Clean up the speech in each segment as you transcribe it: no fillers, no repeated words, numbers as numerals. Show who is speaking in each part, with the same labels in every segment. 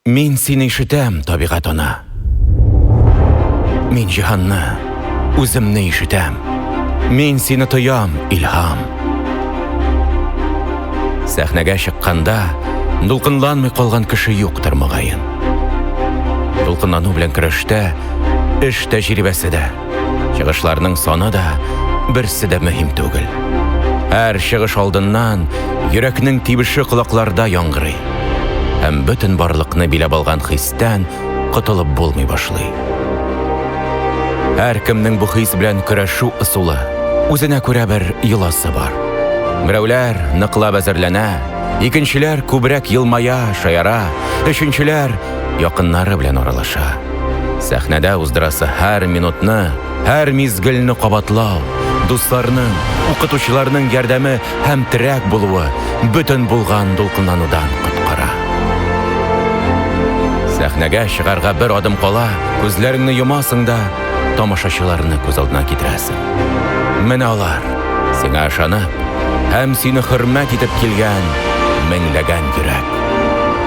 Speaker 1: Мин сине ишетәм, табигать ана. Мин җиһанны, үземне ишетәм. Мин сине тоям, илһам. Сәхнәгә чыкканда дулкынланмый калган кеше юктыр, мөгаен. Дулкынлану белән көрәштә эш тәҗрибәсе дә, Чыгышларның саны да, берсе дә мөһим түгел. Һәр чыгыш алдыннан йөрәкнең тибеше колакларда яңгырый. Һәм бөтен барлыкны биләп алган хистән котылып булмый башлый. Һәркемнең бу хис белән көрәшү ысулы, үзенә күрә бер йоласы бар. Берәүләр ныклап әзерләнә, икенчеләр күбрәк елмая, шаяра, өченчеләр якыннары белән аралаша. Сәхнәдә уздырасы һәр минутны, һәр мизгелне кабатлау, дусларның, укытучыларның ярдәме һәм терәк булуы бөтен булган дулкынланудан коткара. Сәхнәгә чыгарга бер адым кала, күзләреңне йомасың да, тамашачыларны күз алдына китерәсең. Менә алар, сиңа ышанып һәм сине хөрмәт итеп килгән меңләгән йөрәк.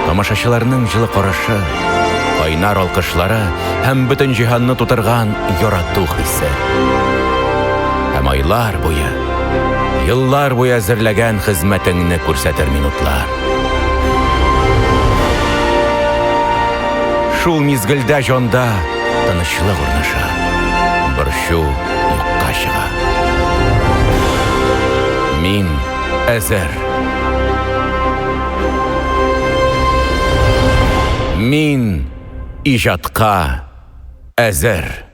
Speaker 1: Тамашачыларның җылы карашы, кайнар алкышлары һәм бөтен җиһанны тутырган ярату хисе. Һәм айлар буе, еллар буе әзерләгән хезмәтеңне күрсәтер минутлар. Шул мизгелдә җанда тынычлык урнаша, борчу юкка чыга. Мин әзер. Мин иҗатка әзер.